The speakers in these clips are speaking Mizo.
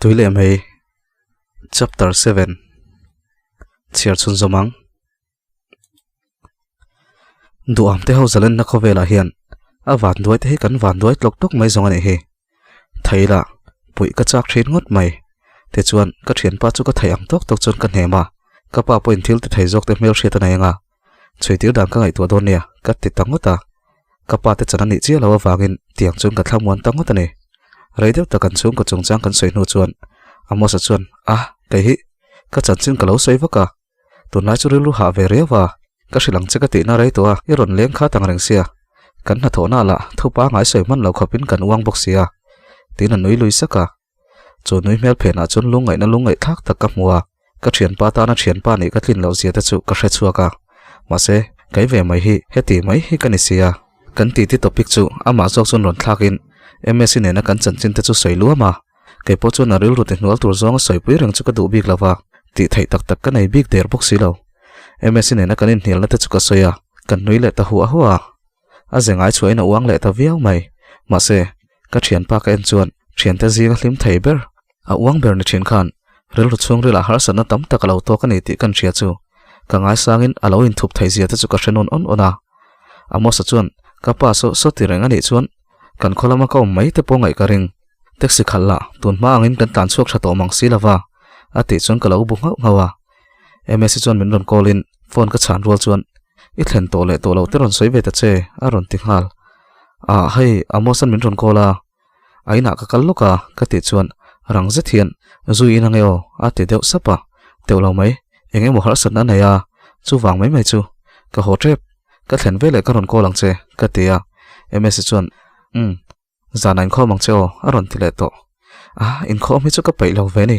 Tui leh mai Chapter 7 Chhiar chhunzawm ang. Duham te ho zalenna khawvelah hian a vanduai te hi kan vanduai tlawk tlawk mai zawng a nih hi. Thei la, puih ka chak thin ngawt mai. Tichuan, ka thianpa chu ka theih ang tawk tawk chuan ka hnem a, ka pa pawhin thil ti thei zawk te hmelhriat a nei ang a, chhui tir dan ka ngaihtuah dawn nia ka ti ta ngawt a. Ka pa te chan a nih chiah lo avangin tiang chuan ka thlamuan ta ngawt a ni. Rei deuh tak an chhungkaw chungchang kan sawi hnu chuan Amos-a chuan, Ah, kei hi ka chanchin ka lo sawi vak a. Tunlai chu rilru hah ve riau a, ka hrilh ang che ka tihna rei tawh a, i rawn leng khat ang reng sia. Kan hnathawhna lah thupa ngai sawi hman lo khawpin kan uang bawk sia. Tiin a nui lui sak a. Chu nui hmel phenah chuan lungngaihna lungngaihthlak tak ka hmu a, ka thianpa tana thianpa nih ka tlin loh zia te chu ka hre chhuak a. Mahse, kei ve mai hi heti mai hi ka ni sia. Kan titi topic chu amah zawk chuan rawn thlakin MSc nena kan chanchin te chu sawi luam a. Kei pawh chuan a rilru ti hnual tur zawnga sawipui reng chu ka duh bik lo va, tih theih tak tak ka nei bik der bawk si lo. MSc nena kan inhnialna te chu ka sawi a, kan nui leh ta huah huah a. A ze ngai chhuahin a uang leh ta viau mai. Mahse, ka thianpa ka en chuan thiante zinga hlim thei ber, a uang ber ni thin khan rilru chhungrilah harsatna tam tak a lo tawk a ni tih kan hria chu ka ngaisangin a lo inthup thei zia te chu ka hre nawn awn awn a. Amos-a chuan ka pa saw saw ti reng a nih chuan kan khaw lama ka awm mai te pawh ngaih ka ring. Taxi khalh lah tun hma angin kan tlan chhuak tha tawh mang si lova a tih chuan ka lo bu nghauh nghauh a. Msi chuan min rawn call in phone ka chhan rual chuan i thlen tawh leh tawh loh te rawn sawi ve ta che a rawn ti nghal. Ah hei Amos-a'n min rawn call a, a inah ka kal lawk a ka tih chuan rang zet hian zui in ange aw a ti deuh sap a, teuh lo mai eng emaw harsatna a nei a chuvang mai mai chu ka haw tep ka thlen veleh ka rawn call ang che ka ti a, Msi chuan umm. Zan a inkhawm ang che aw, a rawn ti leh tawh. A, inkhawm hi chu ka peih lo ve ni.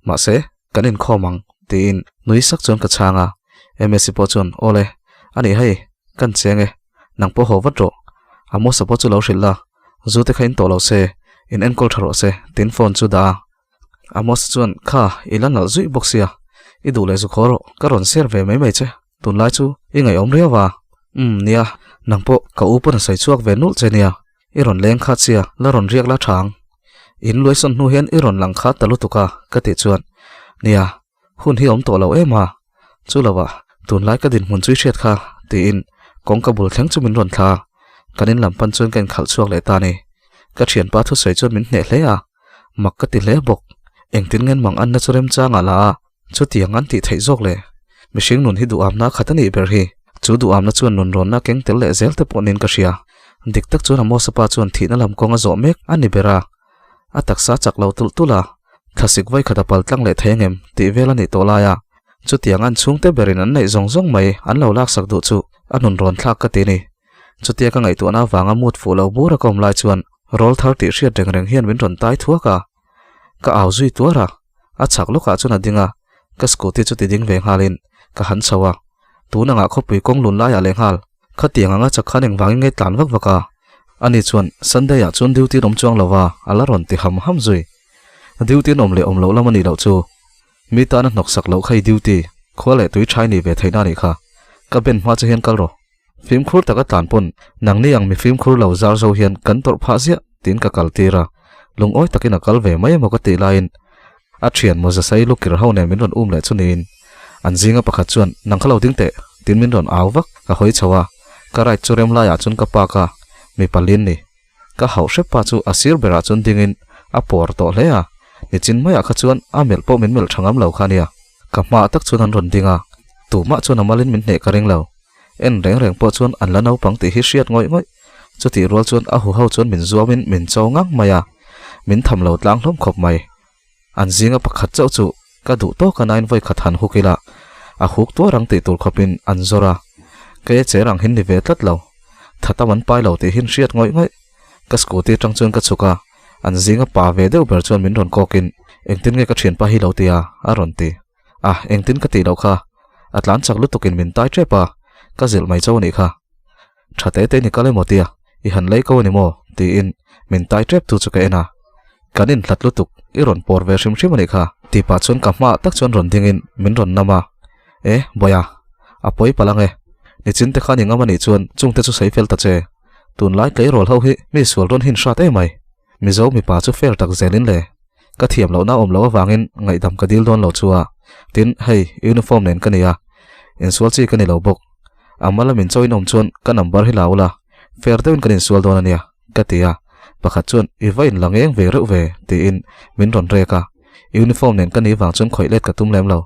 Mahse, kan inkhawm ang, tiin nui sak chuan ka chhang a. Msi pawh chuan, Aw le, a nih hei, kan cheng e, nang pawh haw vat rawh. Amosa pawh chu lo hrilh la, zu te kha in tawh lo se, in enkawl tha rawh se, tiin phone chu dah a. Amos chuan, Kha, i la nalh zuih bawk sia, i duh leh zu khaw rawh, ka rawn share ve mai mai che, tunlai chu i ngaihawm riau a. Umm, nia, nang pawh ka u pawn a sawi chhuak ve nulh che nia, i rawn leng khat sia, la rawn riak la tha ang. In luaisawn hnu hian i rawn lang khat ta lutuk a, ka tih chuan, Nia, hun hi awm tawh lo em a, chu lovah tunlai ka dinhmun chu i hriat kha, tiin kawngka bul thleng chu min rawn thla a, kan in lam pan chuan ka inkhalh chhuak leh ta a ni. Ka thianpa thusawi chuan min hneh hle a. Mak ka ti hle bawk. Engtin ngen mang anna chu remchangah la a, chutiang an tih theih zawk le. Mihring nun hi duhamna khat a nih ber hi. Chu duhamna chuan nun rawnna keng tel leh zel te pawh nin ka hria. Dik tak chuan Amosa pa chuan thihna lam kawng a zawh mek a ni ber a. A taksa chak lo tulh tulh a, thlasik vawi khat a pal tlang leh thei angem tih vel a nih tawh lai a. Chutiang an chhungte berin an neih zawng zawng mai an lo laksak duh chu a nun rawn thlak ka ti ni. Chutia ka ngaihtuahna avanga mut fuh lo bur a ka awm lai chuan rawl thar tih hriat reng reng hian min rawn tai thuak a. Ka au zui tuar a, a chhak lawkah chuan a ding a, ka scooty chu ti ding ve nghalin ka han chho a. Tun angah khawpui kawng lun laiah leh nghal, khatiang anga chak khan engvangin nge tlan vak vak a. Ani chuan Sunday ah chuan duty an awm chuang lo a, a la rawn ti ham ham zui. Duty an awm leh awm loh lam a nih loh chu. Mi tana hnawk sak loh kha i duty, khua leh tui thai nih ve theihna a nih kha. Ka ben hma che hian kal rawh. Fimkhur taka tlan pawn nangni ang mi fimkhur lo zar zo hian kan tawrh phah ziah tiin ka kal tir a, lungawi takin a kal ve mai emaw ka tih laiin a thian mawza sai lukir ho nen min rawn um leh chu niin an zinga pakhat chuan nang kha lo ding teh tiin min rawn au vak ka hawi chho a, ka ride chu rem laiah chuan ka park a, mi palin ni. Ka hauh hrep pa chu a sir berah chuan dingin a pawr tawh hle a, nichin maiah kha chuan a melh pawh min melh tha ngam lo kha nia. Ka hmaah tak chuan an rawn ding a, tumah chuan a malin min hneh ka ring lo. En reng reng pawh chuan an la naupang tih hi hriat ngawih ngawih. Chutih rual chuan a huho chuan min zuamin min cho ngang mai a, min tham lo tlang hlawm khawp mai. An zinga pakhat chauh chu ka duh tawk a nain vawi khat han huk ila, a huk tuar ang tih tur khawpin an zawr a. Kei a cher ang hin ni ve tlat lo. Tha tam an pai lo tih hin hriat ngawih ngawih. Ka scooty atang chuan ka chhuk a, an zinga pa ve deuh ber chuan min rawn kawkin, Engtin nge ka thianpa hi lo ti a? a rawn ti. A, engtin ka tih loh kha? A tlan chak lutukin min tai tep a, ka zilh mai cho a nih kha. Tha te te ni kal emaw tia, i han lei ko a ni maw? Tiin min tai tep tu chu ka en a. Kan inhlat lutuk, i rawn pawr ve hrim hrim a nih kha, tih pah chuan ka hmaah tak chuan rawn dingin min rawn nam a. E, Bawia, a pawi palh ang e. Nichin te khan i ngam a nih chuan chungte chu sawi fel ta che. Tunlai tleirawl ho hi mi sual rawn hin hrat emai. Mizo mipa chu fair tak zelin le. Ka thiam lohna awm loh avangin ngaihdam ka dil dawn lo chu a. Tin, hei, uniform nen ka ni a. Insual chi ka ni lo bawk. A mala min chaw in awm chuan ka number hi la ula, fair deuhin kan insual dawn a nia, ka ti a. Pakhat chuan, I va inla ngeng ve reuh ve, tiin min rawn rek a. Uniform nen ka nih vang chuan khawih let ka tum lem lo.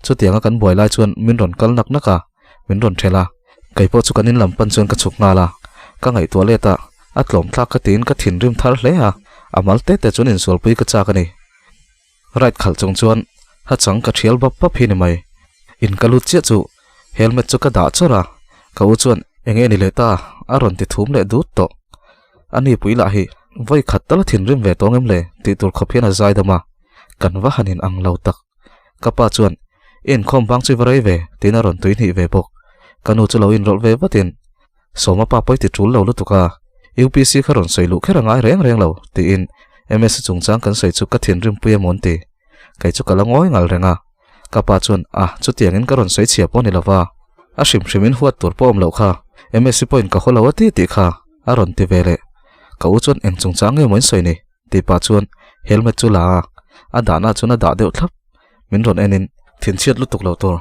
Chutianga kan buai lai chuan min rawn kal nak nak a, min rawn ṭhelh a. Kei pawh chu kan in lam pan chuan ka chhuk nghal a, ka ngaihtuah let a, a tlawm thlak ka tiin ka thinrim thar hle a, a mal te te chuan insualpui ka chak a ni. Ride khalh chung chuan ha chang ka ṭhial bap bap hi ni mai. In ka lut chiah chu helmet chu ka dah chawrh a, ka u chuan eng nge ni leh ta a rawn ti thum leh dut tawh. A ni pui lah hi vawi khat tal a thinrim ve tawng em le tih tur khawp hian a zai dam a, kan va han in ang lo tak. Ka pa chuan, I inkhawm vang chu i va rei ve, tiin a rawn tui hnih ve bawk. Ka nu chu lo inrawlh ve vatin, Sawma pa pawi ti tul lo lutuk a, UPC kha rawn sawi luh kher a ngai reng reng lo, tiin MS chungchang kan sawi chu ka thinrim pui emaw an ti. Kei chu ka la ngawi ngal reng a. Ka pa chuan, A, chutiangin ka rawn sawi chhia pawh ni lova, a hrim hrimin huat tur pawh awm loh kha, MS pawhin ka haw lo a ti tih kha, a rawn ti ve leh. Ka u chuan eng chungchang nge maw in sawi ni? Tih pah chuan helmet chu la a, a dahna chuan a dah deuh thlap. Min rawn enin thinchhiat lutuk loh tur,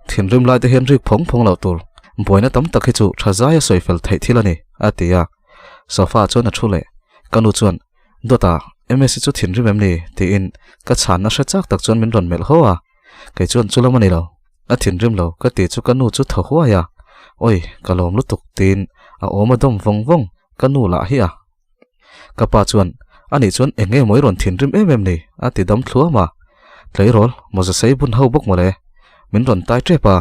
thinrim lai te hian rik phawng phawng loh tur, buaina tam tak hi chu tha zaia sawi fel theih thil a ni, a ti a. Sofa ah chuan a thu leh. Ka nu chuan, Dawta, Msi chu thinrim em ni? tiin ka chhanna hre chak tak chuan min rawn melh haw a. Kei chuan chu lam a ni lo, a thinrim lo ka ti chu ka nu chu thaw huai a, Awi, ka lawm lutuk tiin a awm a dawm vawng vawng, ka nu lah hi a. Ka pa chuan, Anih chuan eng nge maw i rawn thinrim em em ni? a ti dam thluam a. Tleirawl, mawza sei bun ho bawk mawle. Min rawn tai tep a,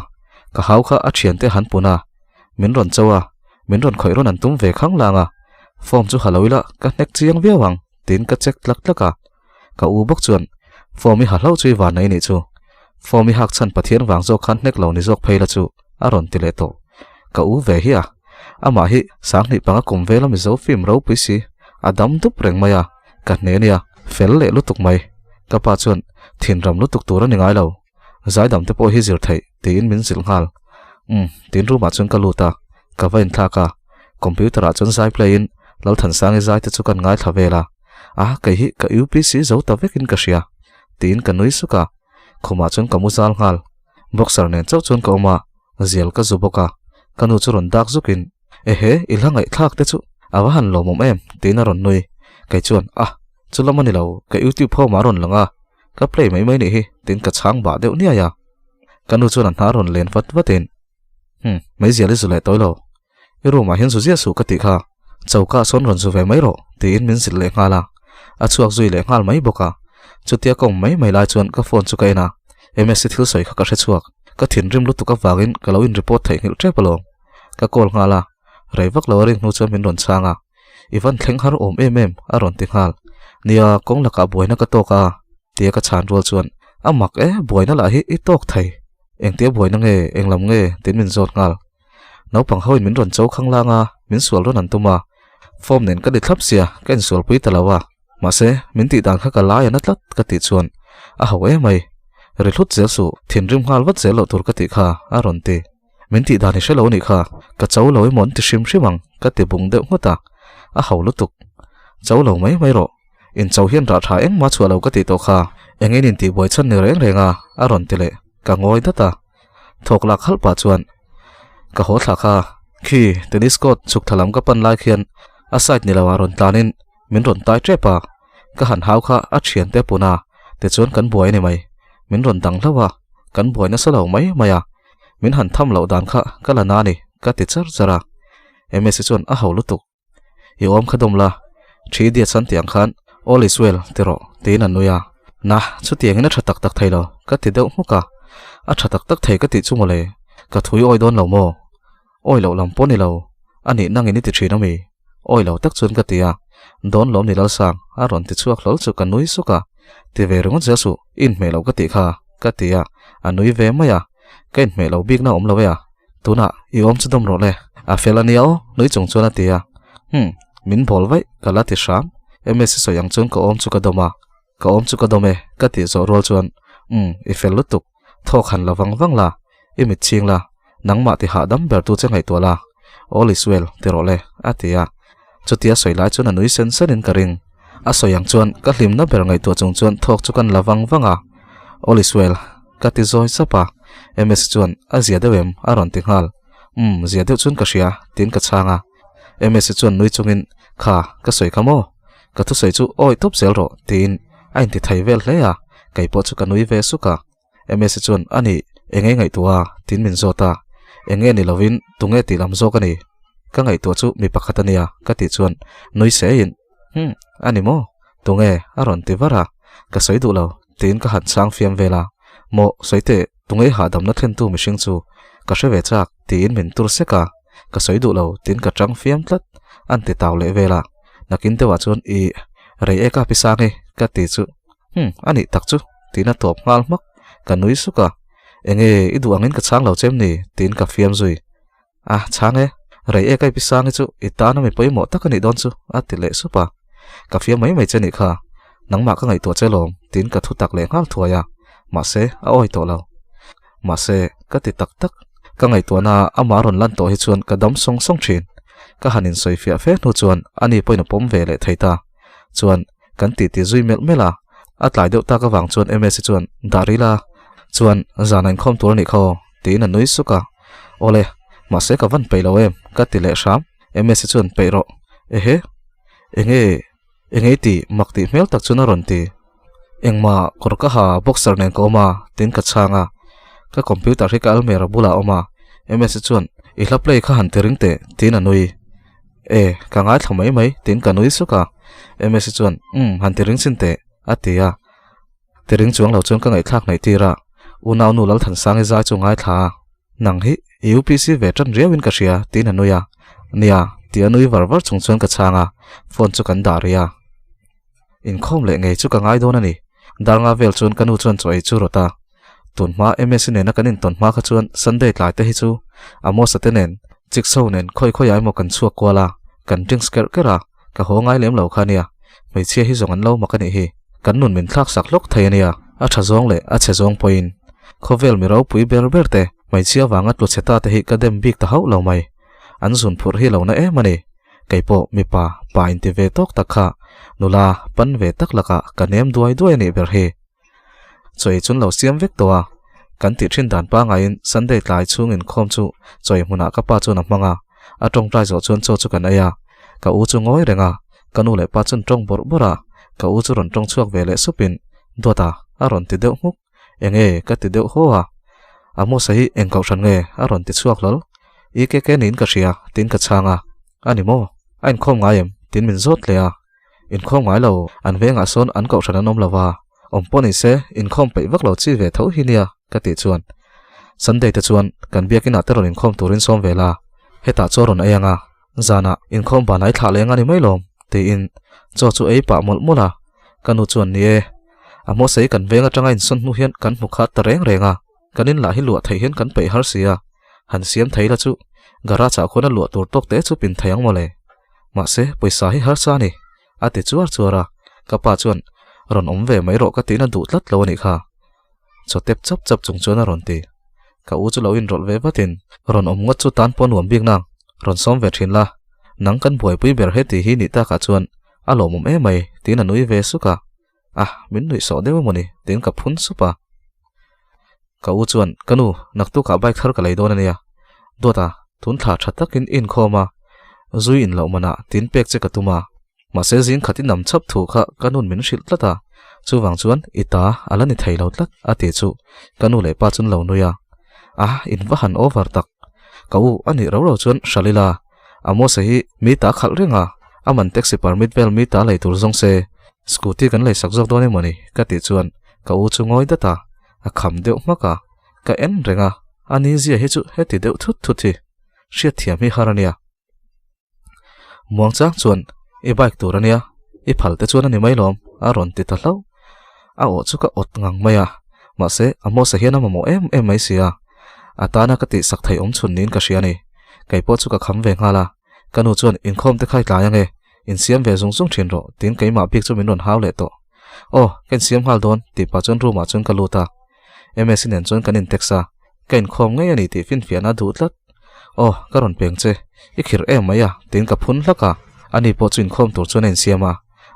ka hau kha a thiante han pun a. Min rawn cho a, min rawn khawih rawn an tum ve khang lang a. Form chu ha lo ila ka hnek chiang viau ang, tiin ka check tlak tlak a. Ka u bawk chuan, Form i ha hlauh chu i van nei nih chu. Form i hak chhan Pathian vang zawk khan hnek lo ni zawk phei la chu, a rawn ti leh tawh. Ka u ve hi a. Amah hi Sanghnih panga kum vela Mizo film ropui si, a dam dup reng mai a, ka hne nia, fel leh lutuk mai. Ka pa chuan, Thinram lutuk tur a ni ngai lo. Zaidam te pawh hi zir theih, tiin min zilh nghal. Umm, tiin room ah chuan ka lut a, ka va inthlak a. Computer ah chuan zai play in Lalthansangi zai te chu kan ngaithla vel a. A, kei hi ka UPC zo ta vekin ka hria, tiin ka nui suk a. Khumah chuan ka mu zal nghal. Boxer nen chauh chuan ka awm a, zial ka zu bawk a. Ka nu chu rawn dak zukin, Ehe, i hla ngaihthlak te chu a va han lawmawm em, tiin a rawn nui. Kei chuan, A, chu lam a ni lo, ka YouTube home ah a rawn lang a, ka play mai mai nih hi, tiin ka chhang bah deuh niai a. Ka nu chuan a hna rawn len vat vatin, Hum, meizial i zu leh tawi lo. I room ah hian zu ziah suh ka tih kha, choka ah sawn rawn zu ve mai rawh tiin min zilh leh nghal a, a chhuak zui leh nghal mai bawk a. Chutia ka awm mai mai lai chuan ka phone chu ka en a, Msi thil sawi kha ka hre chhuak, ka thinrim lutuk avangin ka lo in report theihnghilh tep alawm. Ka call nghal a, rei vak lo a ring hnu chuan min rawn chhang a, I van thleng har awm em em a rawn ti nghal. Nia, kawng lakah buaina ka tawk a tia ka chhan rual chuan a mak e, buaina lah hi i tawk thei. Engtia buaina nge, englam nge tiin min zawt nghal. Naupang hoin min rawn cho khang lang a, min sual rawn an tum a. Form nen ka ni thlap sia, ka insualpui ta lo a. Mahse, min tih dan kha ka lai a na tlat ka tih chuan a ho emai. Ri hlut zel suh, thinrim nghal vat zel loh tur ka tih kha a rawn ti. Min tih dan i hre lo nih kha, ka cho lo emaw an ti hrim hrim ang ka ti bung deuh nghut a. A ho lutuk. Cho lo mai mai rawh. Incho hian rah tha engmah chhuah lo ka tih tawh kha, engin intihbuai chhan ni reng reng a a rawn ti leh. Ka ngawi dat a. Thawk lak halh pah chuan ka haw thla kha, khi tennis court chhuk thla lam ka pan lai khian a side ni lo ah rawn tlan in min rawn tai tep a, ka han hau kha a thian te pun a, tichuan kan buai a ni mai, min rawn dang hlauh a, kan buai nasa lo mai mai a, min han tham loh dan kha ka la na a ni ka ti char char a, Msi chuan a ho lutuk. I awm kha dawm la, thi diat san tih ang khan all is well ti rawh tiin a nui a. Na, chutiangin a tha tak tak thei lo ka ti deuh hmuk a. A tha tak tak thei ka tih chu mawle, ka thui awi dawn lo maw? Awi loh lam pawh ni lo, a nih nangin i ti thin ami? Awi lo tak chuan ka ti a, dawn lawm ni Lalsang a rawn ti chhuak hlawl chu ka nui suk a. Ti ve ringawt zel suh, i inhmeh loh ka tih kha ka ti a, a nui ve mai a. Ka inhmeh lo bikna awm lo e a, tunah i awm chu dawm rawh le, a fel a nia aw, nui chung chuan a ti a. Hum, Min bawl vaih, ka la ti hram. Msi sawi ang chuan ka awm chu ka dawm a. Ka awm chu ka dawm e, ka tih zawh rual chuan, Umm, i fel lutuk. Thawk han la vang vang la, i mit chhing la, nangmah ti hahdam ber tu che ngaihtuah la. All is well, ti rawh le, a ti a. Chutia sawi lai chuan a nui sen sen in ka ring. A sawi ang chuan ka hlimna ber ngaihtuah chung chuan thawk chu kan la vang vang a. All is well, ka ti zawi sap a. Ms chuan, A zia deuh em? a rawn ti nghal. Umm, zia deuh chuan ka hria, tiin ka chhang a. Ms chuan nui chungin, Kha, ka sawi kha maw? Ka thusawi chu awi tawp zel rawh, tiin a inti thei vel hle a, kei pawh chu ka nui ve suk a. Ms chuan, A nih, eng nge ngaihtuah a? tiin min zawt a. Eng nge ni lovin, tunge tih lam zawk a ni? Ka ngaihtuah chu mi pakhat a nia, ka tih chuan nui seiin, Hum, a ni maw? Tunge? a rawn ti var a. Ka sawi duh lo, tiin ka han chhang fiam vel a. Maw, sawi teh, tunge hahdamna thlentu mihring chu? Ka hre ve chak, tiin min tur sek a. Ka sawi duh lo, tiin ka chang fiam tlat, an ti tau leh vel a. Nakin deuhah chuan i rei e ka pi sang e ka ti chu Hum a nih tak chu tiin a tawp nghal hmak, ka nui suk a, Enge i duh angin ka chhang lo chem ni tiin ka fiam zui. A chhang e, rei e ka i pi sang hi chu i tana mi pawimawh tak a nih dawn chu a ti leh sup a, ka fiam mai mai che nih kha, nangmah ka ngaihtuah che lawm tiin ka thu tak leh nghal thuai a, mahse a awi tawh lo. Mahse, ka ti tak tak, ka ngaihtuahna amah rawn lan tawh hi chuan ka dam sawng sawng thin. Ka han insawi fiah fe hnu chuan ani pawhin a pawm ve leh thei ta. Chuan, kan titi zui melh melh a, a tlai deuh tak avang chuan Msi chuan, Dah ril a, chuan zan a inkhawm tur a nih kha aw, tiin a nui suk a. Awle, mahse ka van peih lo em, ka ti leh hram. Msi chuan, Peih rawh. Ehe, enge, enge i tih, mak tih hmel tak chuan a rawn ti. Engmah kawr ka ha boxer nen ka awm a tiin ka chhang a, ka computer hi ka almera bulah a awm a, Ms chuan i hla play kha han ti ring teh tiin a nui. E, ka ngaithla mai mai tiin ka nui suk a, Ms chuan umm han ti ring chin teh a ti a, ti ring chuang lo chuan ka ngaihthlak hnaih tir a, unaunu Lalthansangi zai chu ngaithla a. Nang hi i UPC ve tan riauin ka hria tiin a nui a, nia tih a nui var var chung chuan ka chhang a, phone chu kan dah rih a. Inkhawm leh ngei chu ka ngai dawn a ni. Dar nga vel chuan ka nu chuan chaw ei chu rawt a. Tun hma Ms nena kan intawn hma kha chuan Sunday tlai te hi chu Amos-a te nen, Chikso nen khawi khawiah emaw kan chhuak kual a, kan drinks kerh kerh a, ka haw ngai lem lo kha a nia. Hmeichhia hi zawng an lo mak a nih hi. Kan nun min thlak sak hlawk thei a nia, a tha zawng leh a chhe zawng pawhin. Khawvel mi ropui ber ber te, hmeichhia vanga tlu chhe ta te hi ka dem bik ta hauh lo mai. An zun phurh hi lo na em a ni. Kei pawh mipa pa inti ve tawk tak kha nula pan ve tak lakah ka nem duai duai a nih ber hi. Chawi chun lo siam vek tawh a, kan tih thin dan pangaiin Sunday tlai chhung inkhawm chu chawi hmunah ka pa chuan a hmang a, a tawngtai zawh chuan chaw chu kan ei a, ka u chu ngawi reng a, ka nu leh pa chuan tawng bawrh bawrh a, ka u chu rawn tawng chhuak ve leh supin Duata a rawn ti deuh hmuk. Enge ka ti deuh haw a, Amosa hi eng kohhran nge a rawn ti chhuak hlawl, EKK niin ka hria tiin ka chhang a, A ni maw? A inkhawm ngai em? tiin min zawt leh a, Inkhawm ngai lo, an vengah sawn an kohhran an awm lo va, awm pawh ni se inkhawm peih vak lo chi ve tho hi nia ka tih chuan Sunday te chuan kan biakinah te rawn inkhawm turin sawm ve la, hetah chaw rawn ei ang a, zanah inkhawm banai thlah leng a ni mai lawm tiin chaw chu ei pah mawlh mawlh a, ka nu chuan ni e, a hmawsei kan veng atanga insawn hnu hian kan hmu khat ta reng reng a, kan inlah hi luah theih hian kan peih har si a, han siam thei la chu garage ah khuan a luah tur tawk te chu pin thei ang mawle. Mahse, pawisa hi harsa a ni, a ti chuar chuar a, ka pa chuan, Rawn awm ve mai rawh ka tiin a duh tlat lo a nih kha. Chaw tep chap chap chung chuan a rawn ti. Ka u chu lo inrawlh ve vatin, Rawn awm ngawt chu tan pawh nuam bik nang, rawn sawm ve thin la, nang kan buaipui ber heti hi nih takah chuan a lawmawm emai, tiin a nui ve suk a. A, min nuih sawh deuh emawni tiin ka phun sup a. Ka u chuan, Ka nu, naktukah bike thar ka lei dawn a nia. Duata, tun thla tha takin i inkhawm a, zui in loh manah tin pek che ka tum a. Mahse zing khat i nam chhap thu kha ka nun min hrilh tlat a, chuvang chuan i ta a la ni thei lo tlat a ti chu ka nu leh pa chuan lo nui a. A, in va han over tak. Ka u, a nih ro ro chuan hral ila. Amosa hi mi ta khalh reng a, a man taxi permit vel mi ta lei tur zawng se, scooty kan lei sak zawk dawn emawni ka tih chuan ka u chu ngawi dat a, a kham deuh hmak a, ka en reng a, a ni zia hi chu heti deuh thut thut hi hriatthiam hi har a nia. Muangchang chuan i bike tur a nia, i phal te chuan a ni mai lawm a rawn ti ta hlauh. A aw chu ka awt ngang mai a, mahse Amosa hian a mamawh em em mai si a, A tana ka tihsak thei awm chhun niin ka hria a ni. Kei pawh chu ka kham ve nghal a. Ka nu chuan inkhawm te khai tlai ange. Insiam ve zung zung thin rawh, tiin keimah bik chu min rawn hau leh tawh. Aw, ka insiam nghal dawn, tih pah chuan room ah chuan ka lut a. Msi nen chuan kan intext a, ka inkhawm ngei a ni tih finfiahna a duh tlat. Aw, ka rawn peng che, i khirh em mai a, tiin ka phun hlak a. Ani pawh chu inkhawm tur chuan a insiam a,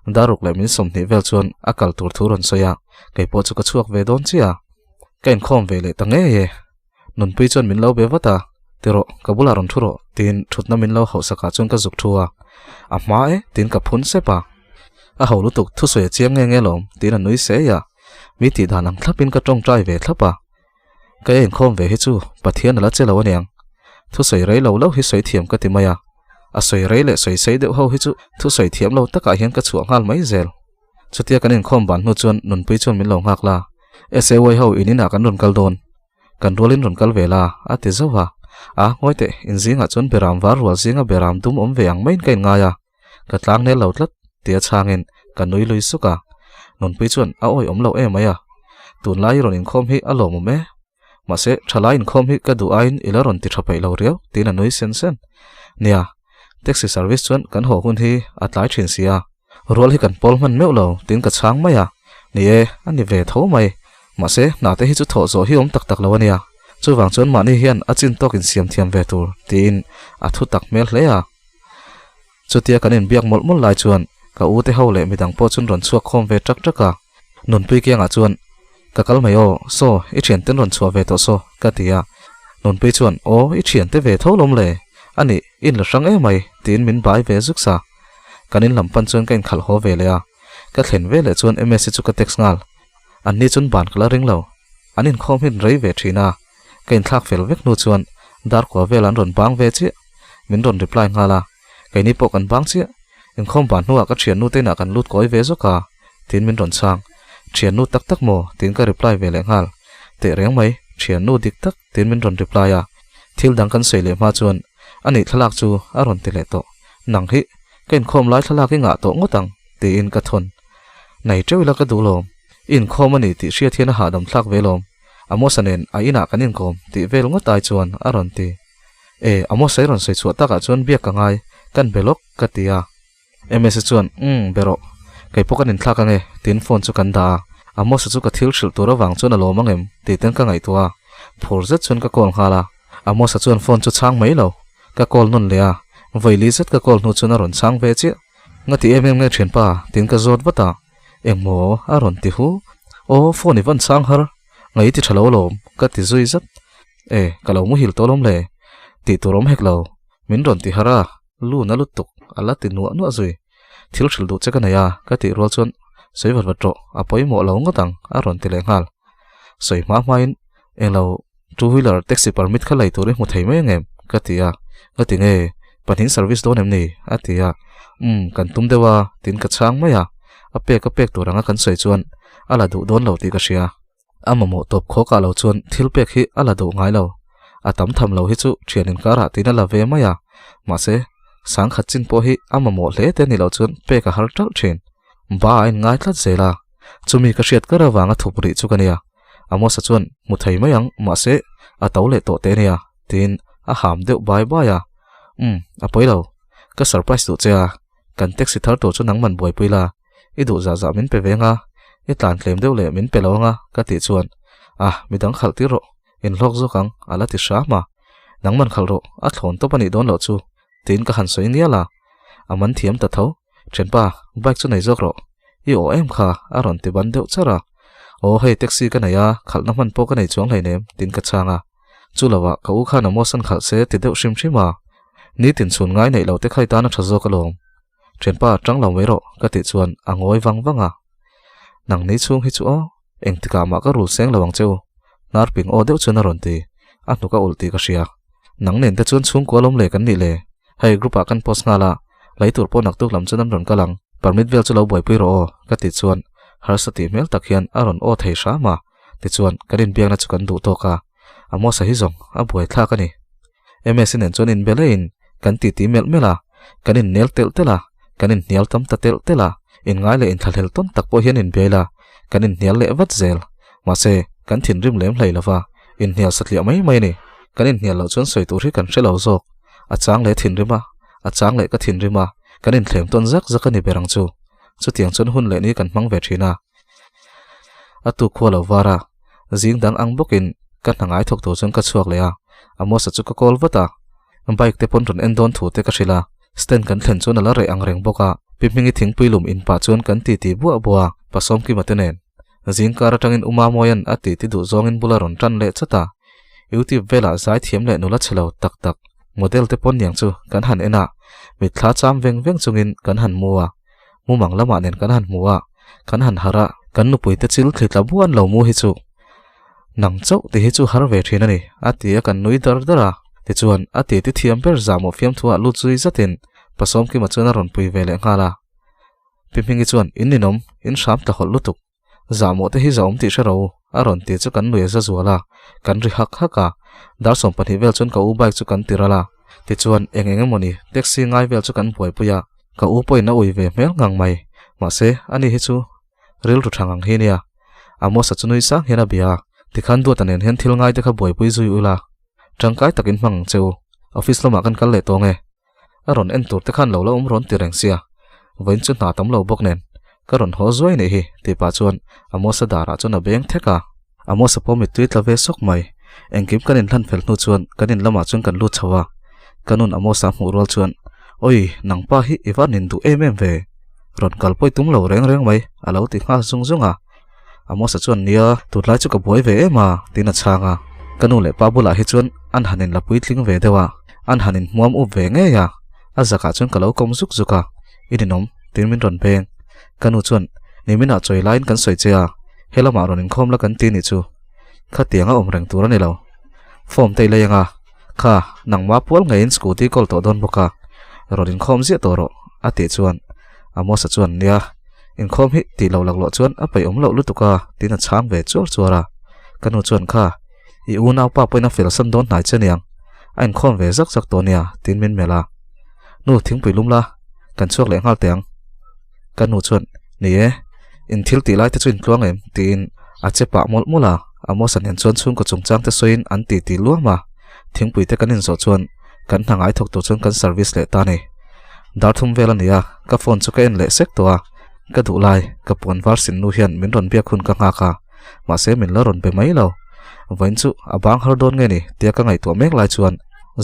daruk leh min 20 vel chuan a kal tur thu rawn sawi a, kei pawh chu ka chhuak ve dawn chiah a. Ka inkhawm ve leh ta ngei e. Nunpui chuan min lo be vat a, Ti rawh, ka bulah rawn thu rawh, tiin thutna min lo hauh sakah chuan ka zuk thu a. A hma e, tiin ka phun sep a. A ho lutuk, thusawi a chiang nge nge lawm, tiin a nui sei a. Mi tih dan ang thlapin ka tawngtai ve thlap a. Ka inkhawm ve hi chu Pathian a la che lo aniang. Thusawi rei lo lo hi sawi thiam ka ti mai a. A sawi rei leh sawi sei deuh ho hi chu thusawi thiam lo takah hian ka chhuah nghal mai zel. Chutia kan inkhawm ban hnu chuan Nunpui chuan min lo nghak la. SAY ho in inah kan rawn kal dawn. Kan rualin rawn kal ve la, a ti zauh a. A, ngawi teh, in zingah chuan beram var rual zinga beram dum awm ve ang maiin ka inngai a. Ka tlang nel lo tlat, tia chhangin ka nui lui suk a. Nunpui chuan a awi awm lo em mai a. Tunlai i rawn inkhawm hi a lawmawm e. Mahse, thalai inkhawm hi ka duh aiin i la rawn ti tha peih lo riau, tiin a nui sen sen. Nia, taxi service chuan kan haw hun hi a tlai thin si a. Rual hi kan pawl hman meuh lo, tiin ka chhang mai a. Ni e, a ni ve tho mai. Mahse, hna te hi chu thawh zawh hi awm tak tak lo a nia. Chuvang chuan mahni hian a chin tawk insiam thiam ve tur, tiin a thu tak hmel hle a. Chutia kan inbiak mawlh mawlh lai chuan ka u te ho leh midang pawh chuan rawn chhuak khawm ve ṭak ṭak a. Nunpui kiangah chuan, Ka kal mai aw, saw, i ṭhianten rawn chhuah ve tawh saw, ka ti a. Nunpui chuan, Aw, i ṭhiante ve tho lawm le, a nih, i inla hrang em mai, tiin min bai ve zuk sa. Kan in lam pan chuan ka inkhalh haw ve leh a. Ka thlen ve leh chuan Msi chu ka text nghal. Anni chuan ban ka la ring lo. An inkhawm hi an rei ve ṭhin a. Ka inthlak fel vek hnu chuan dar kua vel an rawn bang ve chiah. Min rawn reply nghal a, keini pawh kan bang chiah. Inkhawm ban hnuah ka thiannu te inah kan lut kawi ve zawk a, tiin min rawn chhang. Thiannu tak tak maw? tiin ka reply ve leh nghal. Teh reng mai, thiannu dik tak, tiin min rawn reply a. Thil dang kan sawi leh hma chuan a nih thlalak chu a rawn ti leh tawh. Nang hi ka inkhawm lai thlalak i ngah tawh ngawt ang, tiin ka thawn. Nei teuh ila ka duh lawm. I inkhawm a ni tih hriat hian a hahdam thlak ve lawm. Amosa nen a inah kan inkawm tih vel ngawt ai chuan a rawn ti. E, Amosa i rawn sawi chhuah takah chuan biak ka ngai, kan be lawk ka ti a. Msa chuan, Umm, be rawh. Kei pawh kan inthlak ange, tiin phone chu kan dah a. Amosa chu ka thil hrilh tur avang chuan a lawm angem tih ten ka ngaihtuah a. Phur zet chuan ka call nghal a. Amosa chuan phone chu chhang mai lo. Ka call nawn leh a. Vawi li zet ka call hnu chuan a rawn chhang ve chiah. Nga ti em em nge thianpa? tiin ka zawt vat a. Engmaw? a rawn ti hu. Aw, phone i van chhang har. Ngai ti tha lo alawm, ka ti zui zat. E, ka lo muhil tawh alawm le. Tih tur awm hek lo. Min rawn ti har a, lu na lutuk a la ti nuah nuah zui. Thil hrilh duh che ka nei a, ka tih rual chuan sawi vat vat rawh, a pawimawh lo ngawt ang, a rawn ti leh nghal. Sawi hma hmain, Englo, two wheeler taxi permit kha lei tur i hmu thei mai ang em? ka ti a. Ka ti nge, pahnih service dawn em ni? a ti a. Umm, kan tum deuh a, tiin ka chhang mai a. A pek a pek tur anga kan sawi chuan a la duh dawn lo tih ka hria. A mamawh tawp khawkah lo chuan thil pek hi a la duh ngai lo. A tam tham lo hi chu thian inkarah tiin a la ve mai a. Mahse, sangkhat chin pawh hi a mamawh hle te ni lo chuan pek a har ṭalh ṭhin. Ba a inngai tlat zel a. Chumi ka hriat kar avanga thup rih chu ka nia. Amosa chuan hmu thei mai ang, mahse a to leh tawh teh ania, tiin a ham deuh bai bai a. Umm, a pawi lo. Ka surprise duh che a, kan taxi thar tur chu nangman buaipui la, i duh zah zah min pe ve anga, i tlan tlem deuh leh min pe lo anga ka tih chuan, Ah, midang khalh tir rawh, inhlawk zawk ang, a la ti hram a. Nangman khalh rawh, a thlawn tawp a nih dawn loh chu, tiin ka han sawi ngial a. A man thiam ta tho. Thianpa, bike chu nei zawk rawh. I aw em kha, a rawn ti ban deuh char a. Aw hei taxi ka nei a, khalhna hman pawh ka nei chuang hleinem, tiin ka chhang a. Chu lovah ka u khan a Mawsan khalh se ti deuh hrim hrim a. Nitin chhun ngai neih loh te khai tan a tha zawk alawm. Thianpa, tang lo mai rawh, ka tih chuan a ngawi vang vang a. Nang ni chhung hi chu aw, engtikah mah ka rul seng lo ang che u. Hnar ping aw deuh chuan a rawn ti. A hnuk a ulh tih ka hria. Nang nen te chuan chhungkua lawm le kan nih le. Hei group ah kan post nghal a, lei tur pawh naktuk lam chuan an rawn kal ang. Permit vel chu lo buaipui rawh aw, ka tih chuan harsa tih hmel tak hian a rawn aw thei hram a. Tichuan kan inbiakna chu kan duh tawk a, Amosa hi zawng a buaithlak a ni. Msi nen chuan inbe laiin kan titi melh melh a, kan innel telh telh a, kan inhnial tam ta telh telh a, inngai leh inthlahlel tawn tak pawh hian inbiai la, kan inhnial leh vat zel. Mahse, kan thinrim lem hlei lo va, inhnial satliah mai mai a ni. Kan inhnial loh chuan sawi tur hi kan hre lo zawk. A chang leh thinrim a, a chang leh ka thinrim a. Kan inthlem tawn zak zak a ni ber ang chu. Chutiang chuan hun leh ni kan hmang ve thin a. A tuk khua lo var a, zing dang ang bawkin ka hna ngai thawk tur chuan ka chhuak leh a, Amosa chu ka call vat a. Bike te pawn rawn en dawn thu te ka hrilh a, stand kan thlen chuan a la reh ang reng bawk a, Pi Hmingi thingpui lum in pah chuan kan titi buah buah a, Pasawmkima te nen. Zingkar atangin U Mamoia'n a titi duh zawngin bula rawn tan leh chat a, YouTube velah zaithiam leh nula chhe lo tak tak model te pawn niang chu kan han en a, mitthla cham veng veng chungin kan han mu a, mumang lamah nen kan han hmu a, kan han harh a, kan nupui te chil thli tla buan lo mu hi chu nang chauh ti hi chu har ve thin a ni, a ti a kan nui dar dar a, tichuan a titi thiam ber zahmawh fiamthuah lut zui zatin Pasawmkima chuan a rawn pui ve leh nghal a. Pi Hmingi chuan, In ninawm, in hram ta hawlh lutuk. Zahmawh te hi zahawm tih hre ro, a rawn ti chu kan nui a za zual a, kan ri hak hak a. Dar 20 vel chuan ka u bike chu kan ti ral a. Tichuan, eng eng emawni, taxi ngai vel chu kan buaipui a. Ka u pawhin a ui ve hmel ngang mai. Mahse, ani hi chu rilru tha ngang hi nia. Amosa chu nui sang hian a bia a, Tikhan Duata nen hian thil ngai te kha buaipui zui ula, tangkai takin hmang ang che u. Office lamah kan kal leh tawng e. A rawn en tur te khan lo la awm rawn ti reng sia, vawiin chu hna tam lo bawk nen ka rawn haw zuai nih hi tih pah chuan Amosa darah chuan a beng thek a. Amosa pawh mittui tla ve sawk mai. Engkim kan inhlan fel hnu chuan kan in lamah chuan kan lut chho a, ka nun Amosa hmuh rual chuan Oi, nangpa hi i van induh em em ve, rawn kal pawi tum lo reng reng mai a lo ti nghal zung zung a. Amosa chuan Nia, tunlai chu ka buai ve em a, tiin a chhang a. Ka nu leh pa bulah hi chuan an han inla puitling ve deuh a, an han inhmuam up ve ngei a. A zakah chuan ka lo kawm zuk zuk a, I ninawm, tiin min rawn beng. Ka nu chuan, Niminah chawi laiin kan sawi che a, he lamah rawn inkhawm la kan ti nih chu. Khatiang a awm reng tur a ni lo. Form te i lei anga, kha, nangmah pual ngeiin scooty kawl tawh dawn bawk a, rawn inkhawm ziah tawh rawh, a tih chuan Amosa chuan, Nia, Inkhawm hi tih loh laklawh chuan a peih awm loh lutuk a, tiin a chhang ve chuar chuar a. Ka nu chuan kha, I unaupa pawhin a fel san dawn hnai che niang, a inkhawm ve zak zak tawh nia, tiin min melh a. Nu, thingpui lum la, kan chhuak leh nghal teh ang. Ka nu chuan, Ni e, in thil tih lai te chu intluang em? tiin a che pah mawlh mawlh a. Amosa nen chuan chhungkaw chungchang te sawiin an titi luam a. Thingpui te kan inzawh chuan kan hna ngai thawk tur chuan kan service leh ta a ni. Dar thum vel a ni a, ka phone chu ka en leh sek tawh a, ka duh lai, ka puan var sin nu hian min rawn biak hun ka nghak a, mahse min la rawn be mai lo. Vawiin chu a bang har dawn nge ni tia ka ngaihtuah mek lai chuan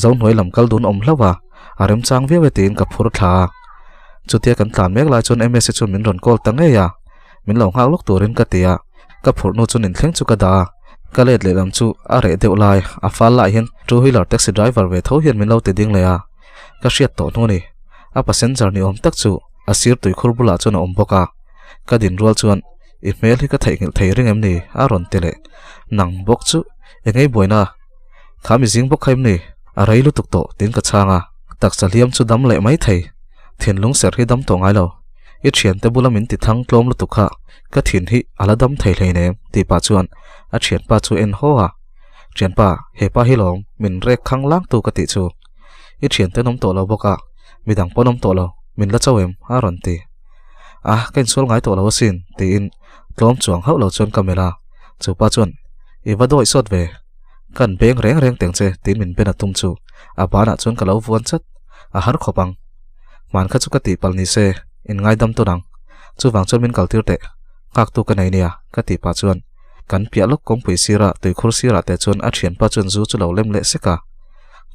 Zohnuai lam kal dun awm hlauh a, a remchang viau e tiin ka phur thla a. Chutia kan tlan mek lai chuan Msi chuan min rawn call ta ngei a, min lo nghak lawk turin ka ti a, ka phurh nu chuan inthleng chu ka dah a, ka let leh lam chu a reh deuh lai, a fal lah hian two wheeler taxi driver ve tho hian min lo ti ding leh a. Ka hriat tawh hnu ni. A passenger ni awm tak chu a sir tuikhur bulah chuan a awm bawk a. Ka din rual chuan i hmel hi ka theihnghilh thei ring em ni? a rawn ti leh. Nang bawk chu engei buaina? Kha mi zing bawk kha em ni? A rei lutuk tawh tiin ka chhang a. Taksa hliam chu dam leh mai thei. Thinlung serh hi dam tawh ngai lo. I thiante bula min ti thang tlawm lutuk kha ka thin hi a la dam thei hleinem tih pah chuan a thianpa chu en haw a. Thianpa, hepa hi lawm min rek khang lang tu ka tih chu. I thiante an awm tawh lo bawk a, midang pawh an awm tawh lo, min la chauh em? a rawn ti. A, ka insual ngai tawh lo asin, tiin tlawm chuang hauh lo chuan ka melh a. Chu pa chuan, I va dawih sawt ve, ka an beng reng reng teng che, tiin min ben a tum chu a banah chuan ka lo vuan chat. A har khawp ang. Hman kha chu ka tihpalh ni se, in ngaidam tawn ang. Chuvang chuan min kaltir teh, nghaktu ka nei nia, ka tih pah chuan kan piah lawk kawngpui sirah tuikhur sirah te chuan a thianpa chuan zu chu lo lem leh sek a.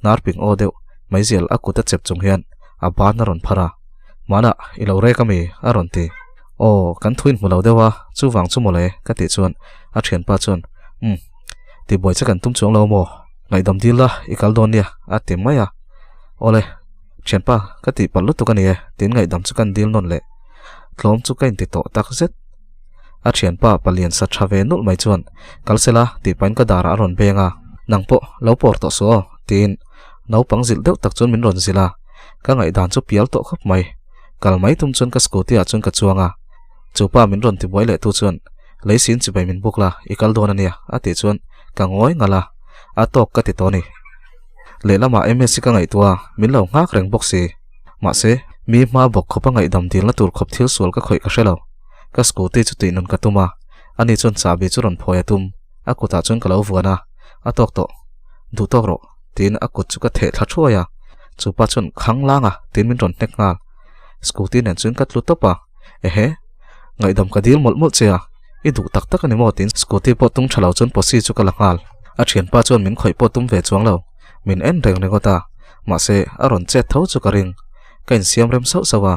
Hnar ping aw deuh meizial a kut a chep chung hian a ban a rawn phar a, Hmanah i lo rek ami? a rawn ti. Aw, kan thuin hmu lo deuh a, chuvang chu mawle ka tih chuan a thianpa chuan Umm, tibuai che kan tum chuang lo maw? Ngaihdam dil la, i kal dawn nia a ti mai a. Awle, thianpa ka tih palh lutuk a ni e tiin ngaihdam chu kan dil nawn leh. Tlawm chu ka inti tawh tak zet. A thianpa palian sa tha ve nulh mai chuan kal sela tih pahin ka darah a rawn beng a, Nang pawh lo pawr tawh suh aw tiin naupang zilh deuh tak chuan min rawn zilh a, ka ngaihdan chu pial tawh khawp mai. Kal mai tum chuan ka scooty ah chuan ka chuang a, chu pa min rawn tibuai leh tu chuan Leisin chibai min buk la, i kal dawn a nia a tih chuan ka ngawi ngalh a, a tawk ka ti tawh a ni. Lehlamah Msi ka ngaihtuah a, min lo nghak reng bawk si. Mahse, mi hma bawk khawpa ngaihdam dilna tur khawp thil sual ka khawih ka hre lo. Ka scooty chu tih nun ka tum a, ani chuan chahbi chu rawn phawi a tum, a kutah chuan ka lo vuan a, a tawk tawh, duh tawk rawh, tiin a kut chu ka theh thla thuai a, chupa chuan khang lang a, tiin min rawn hnek nghal. Scooty nen chuan ka tlu tawp a, Ehe, ngaihdam ka dil mawlh mawlh che a, i duh tak tak a ni maw tiin scooty pawh tung tha lo chuan posi chu ka la nghal. A thianpa chuan min khawih pawh tum ve chuang lo, min en reng ringawt a, mahse a rawn chet tho chu ka ring. Ka insiam rem sauh sauh a,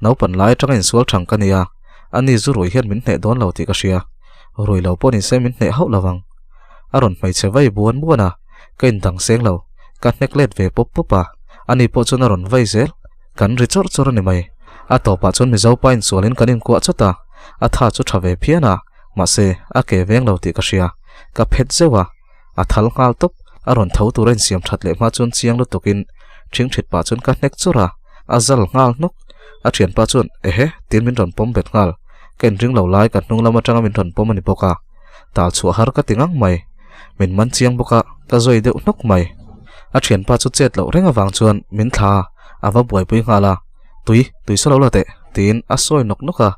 naupan lai atanga insual thang ka ni a, ani zu rui hian min hneh dawn lo tih ka hria, rui lo pawh nise min hneh hauh lo ang. A rawn hmeichhe vai buan buan a, ka indang seng lo, ka hnek let ve pawp pawp a, ani pawh chuan a rawn vai zel, kan ri chawrh chawrh a ni mai. A tawpah chuan Mizo pa insualin kan inkuah chawt a, a tha chu tha ve phian a, mahse a ke veng lo tih ka hria, ka phet zeuh a, a thal nghal tawp, a rawn tho tura insiam that leh hma chuan chiang lutukin thingthit pah chuan ka hnek chawrh a, a zal nghal hnawk, a thianpa chuan ehe tiin min rawn pawm bet nghal, ka inring lo lai ka hnung lam atanga min rawn pawm a ni bawk a, tal chhuah har ka ti ngang mai, min man chiang bawk a, ka zawi deuh hnawk mai. A thianpa chu chet loh reng avang chuan min thla a, a va buaipui nghal a, tui, tui saw lo la teh tiin a sawi nawk nawk a,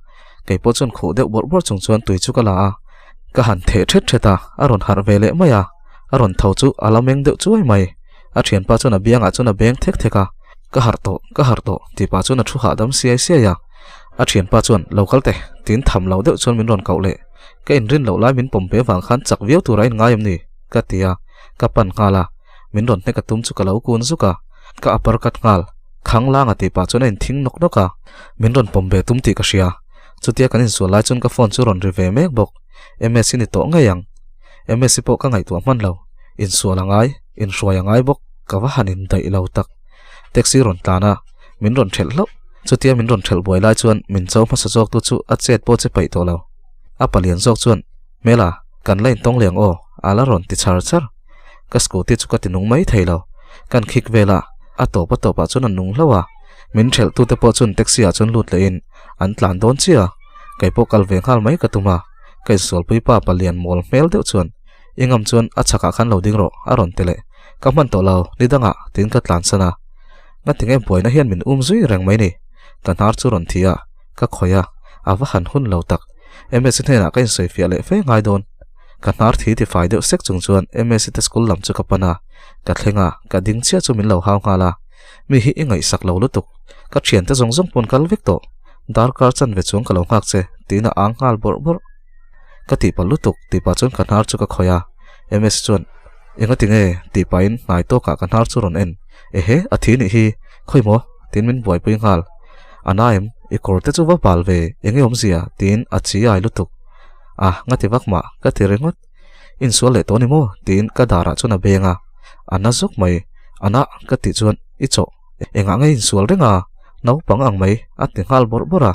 keipawh chuan khuh deuh bawrh bawrh chung chuan tui chu ka la a, ka han theh thet thet a, a rawn harh ve leh mai a, a rawn tho chu a la meng deuh chuai mai, a thianpa chuan a biangah chuan a beng thek thek a, ka harh tawh, ka harh tawh tih pah chuan a thu hahdam siai siai a, a thianpa chuan lo kal teh tiin tham lo deuh chuan min rawn kauh leh, ka inrin loh lai min pawm ve vang khan chak viau tur a in ngai em ni? ka ti a, ka pan nghal a, min rawn hnek a tum chu ka lo kun zuk a, ka upper cut nghal, khang lang a tih pah chuan a inthing nawk nawk a, min rawn pawm ve tum tih ka hria, chutia kan insual lai chuan ka phone chu rawn ri ve mek bawk, MS hi ni tawh ngei ang, MS hi pawh ka ngaihtuah hman lo, insual a ngai, inhruai a ngai bawk, ka va han indaih lo tak, taxi rawn tlan a, min rawn thelh hlauh, chutia min rawn thelh buai lai chuan min cho hmasa zawk tu chu a chet pawh che paih tawh lo, a palian zawk chuan Hmela, kan la intawng leh ang aw, a la rawn ti char char. Ka scooty chu ka ti nung mai thei lo. Kan khik vel a, a tawp a tawpah chuan a nung hlauh a. Min thelh tute pawh chuan taxi ah chuan lut lehin an tlan dawn chiah a. Kei pawh kal ve nghal mai ka tum a, ka insualpui pa palian mawl hmel deuh chuan i ngam chuan a chhakah khan lo ding rawh a rawn ti leh. Ka hman tawh lo, ni dangah tiin ka tlan san a. Ngatinge buaina hian min um zui reng mai ni. Ka hnar chu rawn thi a, ka khawih a, a va han hun lo tak. Msi hnenah ka insawifiah leh fe ngai dawn. Ka hnar thi tifai deuh sek chung chuan Msi te school lam chu ka pan a, ka thleng a, ka ding chiah chu min lo hau nghal a. Mi hi i ngaihsak lo lutuk, ka thiante zawng zawng pawn kal vek tawh, darkar chanve chuang ka lo nghak che, tiin a ang nghal bawrh bawrh. Ka tihpalh lutuk tih pah chuan ka hnar chu ka khawih a, Msi chuan, Engati nge? tih pahin hnai tawkah ka hnar chu rawn en, Ehe, a thi nih hi, khawi maw? tiin min buaipui nghal. A na em? I kawr te chu va bal ve, enge awmzia? tiin a chi ai lutuk. A, nga ti vak mah, ka ti ringawt. Insual leh tawh ni maw? tiin ka darah chuan a beng a. A na zawk mai. A na, ka tih chuan, I chawh, engah nge insual reng a? Naupang ang mai, a ti nghal bawrh bawrh a.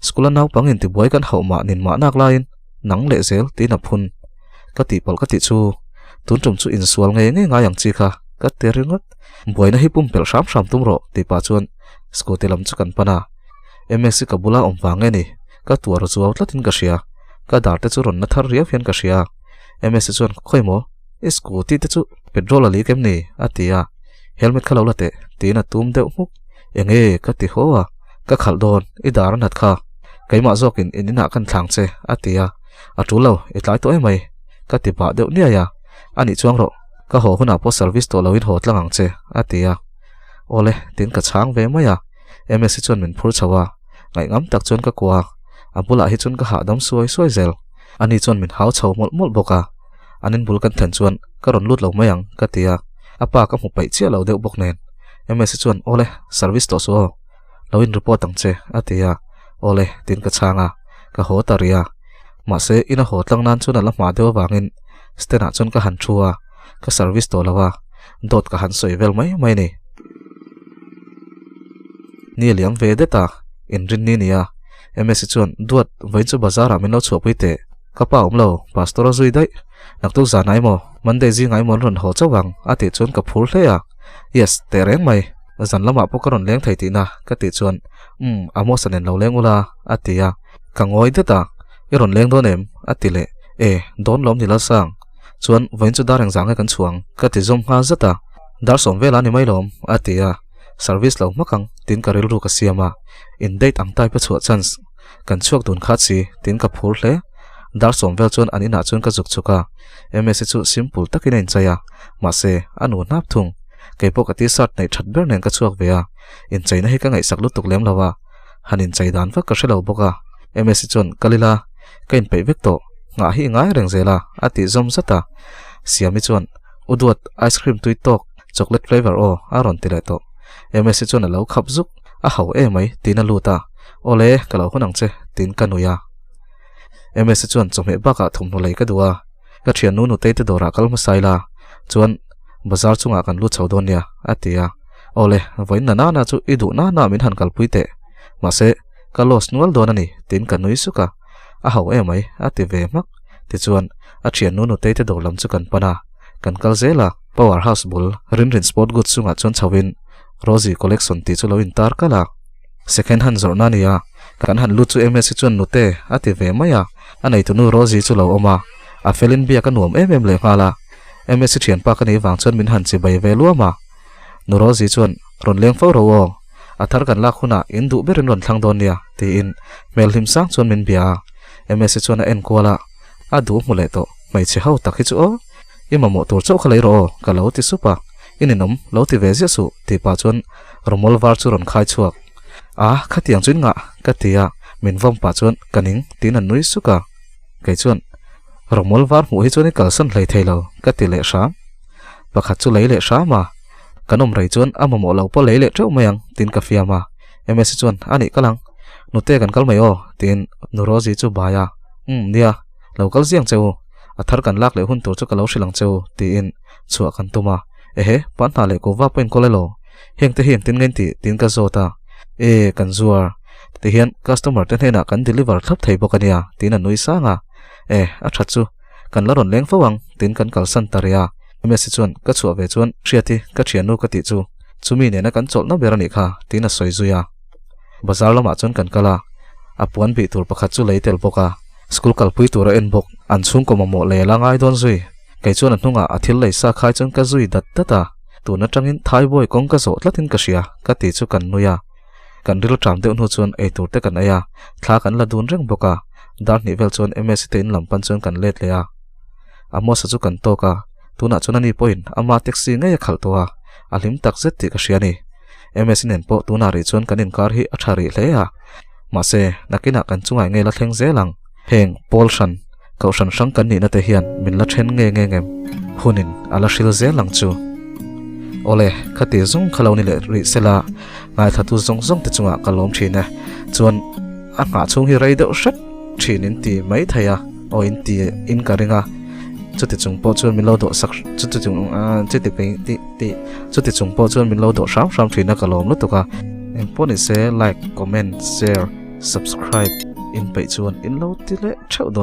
School-a naupang intibuai kan hauh mah nin mah nak laiin, nang leh zel, tiin a phun. Ka tihpalh ka tih chu, tun tum chu insual ngei ngei ngai ang chi kha, ka ti ringawt. Buaina hi pumpelh hram hram tum rawh, tih pah chuan scooty lam chu kan pan a. Msi ka bula awm vang nge ni, ka tuar zuau tlatin ka hria. Ka dar te chu rawn na thar riau hian ka hria. Msi chuan, Khawi maw, i scooty te chu petrol a leak em ni? a ti a. Helmet kha lo la teh, tiin a tum deuh hmuk. Enge ka ti haw a, ka khalh dawn, i dar a nat kha. Keimah zawkin in inah kan thlang che, a ti a. A tul lo, i tlai tawh emai, ka ti bah deuh niai a. A nih chuang rawh, ka haw hunah pawh service tawh loin haw tlang ang che, a ti a. Awle, tiin ka chhang ve mai a. Msi chuan min phur chho a, ngaihngam tak chuan ka kuah a. A bulah hi chuan ka hahdam suai suai zel. Ani chuan min hau chho mawlh mawlh bawk a. An inbul kan thlen chuan ka rawn lut lo mai ang, ka ti a. A pa ka hmu paih chiah lo deuh bawk nen. Msi chuan, Awle, service tawh suh aw. Lo in report ang che, a ti a. Awle, tiin ka chhang a. Ka haw ta rih a. Mahse, ina haw tlang nan chuan a la hma deuh avangin stand ah chuan ka han thu a, ka service tawh lo a, dawt ka han sawi vel mai mai a ni. Ni a liam ve det a, inrin ni nia. Msi chuan, Duat, vawiin chu bazar ah min lo chhuahpui teh. Ka pa awm lo, pastor a zui daih. Naktuk zan ah emaw, Monday zingah emaw an rawn haw chauh ang, a tih chuan ka phur hle a. Yes, teh reng mai. Zan lamah pawh ka rawn leng thei tihna, ka tih chuan, Umm, Amos a nen lo leng ula, a ti a. Ka ngawi det a, I rawn leng dawn em? a ti leh. E, dawn lawm ni Lalsang. Chuan, vawiin chu dar engzah nge kan chhuang? ka ti zawm nghal zat a. Dar sawm vel a ni mai lawm, a ti a. Service lo hmak ang, tiin ka rilru ka siam a. In date ang type a chhuah chance kan chhuak dun khat si, tiin ka phur hle. Dar sawm vel chuan an inah chuan ka zuk chhuk a. Msa chu simple takin a inchai a, mahse, a nu hnap thung. Keipawh ka t-shirt neih that ber nen ka chhuak ve a. Incheina hi ka ngaihsak lutuk lem lo a. Han inchei dan vak ka hre lo bawk a. Msi chuan, Kal ila, ka inpeih vek tawh, nghah hi i ngai reng zel a, a tih zawm zat a. Siami chuan, U Duat, ice cream tui tawk, chocolate flavour aw, a rawn ti leh tawh. Msi chuan a lo khap zuk, A ho e mai, tiin a lut a. Awle, ka lo hawn ang che, tiin ka nui a. Msi chuan chawhmeh bakah thawmhnaw lei ka duh a, ka thiannu nutei te dawrah kal hmasa ila, chuan bazar chungah kan lut chho dawn nia, a ti a. Awle, vawiin na nana chu i duh nana min han kalpui teh. Mahse, ka loss nual dawn a ni, tiin ka nui suk a. A ho em mai, a ti ve hmak. Tichuan, a thiannu nutei te dawr lam chu kan pan a. Kan kal zel a, Power House bul Rinrin Sport Goods chungah chuan chhoin Rosie Collection tih chu lo intar kalh a. Second hand zawrhna a ni a, kan han lut chu Msi chuan nute a ti ve mai a, a neitunu Rosie chu lo awm a, a felin biak a nuam em em leh nghal a, Msi thianpa ka nih vang chuan min han chibai ve luam a. Nu Rosie chuan rawn leng fo ro aw, a thar kan lak hunah in duh berin rawn thlang dawn nia tiin hmel hlim sang chuan min bia a, Msi chuan a en kual a, a duh hmu leh tawh, hmeichhe ho tak hi chu aw, i mamawh tur chauh kha lei rawh aw ka lo ti sup a. I ninawm, lo ti ve ziah suh, tih pah chuan rawmawl var chu rawn khai chhuak. A, khatiang chu in ngah, ka ti a, min vawm pah chuan ka ning, tiin a nui suk a. Kei chuan, Rawmawl var hmuh hi chuan i kalsan hlei thei lo, ka ti leh hram. Pakhat chu lei leh hram a, kan awm rei chuan a mamawh lo pawh lei leh teuh mai ang, tiin ka fiam a. Msi chuan, A nih kal ang, nute kan kal mai aw, tiin nu Rosie chu bai a, Umm, nia, lo kal ziang che u, a thar kan lak leh hun tur chu ka lo hrilh ang che u, tiin chhuah kan tum a, Ehe, pan hna leh kuhva pawh inkawl elaw? Heng te hi engtin nge intih? tiin ka zawt a, E, kan zuar. Tihian customer te hnenah kan deliver thlap thei bawk a nia, tiin a nui sang a. E, a tha chu. Kan la rawn leng fo ang, tiin kan kalsan ta rih a. Msi chuan ka chhuah ve chuan Hriati, ka thiannu ka tih chu, chumi nena kan chawlhna ber a nih kha, tiin a sawi zui a. Bazar lamah chuan kan kal a, a puan bih tur pakhat chu lei tel bawk a, school kalpui tur a en bawk, an chhungkaw mamawh lei a la ngai dawn zui. Kei chuan a hnungah a thil lei sa khai chuan ka zui dat dat a, tun atangin Thaibawi kawng ka zawh tlatin ka hria ka ti chu kan nui a. Kan ril ṭam deuh hnu chuan eitur te kan ei a, thla kan la dun reng bawk a, dar hnih vel chuan Msi te in lam pan chuan kan let leh a. Amosa chu kan tawk a, tunah chuan ani pawhin ama taxi ngei a khalh tawh a, a hlim tak zet tih ka hria a ni. Msi nen pawh tunah rih chuan kan inkar hi a ṭha rih hle a, mahse nakinah kan chungah ngei la thleng zel ang. Heng pawl hran Kohhran hrang kan nihna te hian min la then nge nge ngem? Hunin a la hril zel ang chu. Awle, khati zawng kha lo ni leh rih sela, ngaithlatu zawng zawng te chungah ka lawm thin e. Chuan a nghah chhung hi rei deuh hret thin in ti mai thei a, aw in ti in ka ring a. Chuti chung pawh chuan min lo dawh sak chuti chung chuti ti ti chuti chung pawh chuan min lo dawh hram hram thin a ka lawm lutuk a. Engpawh ni se like, comment, share, subscribe in peih chuan in lo ti leh theuh dawn.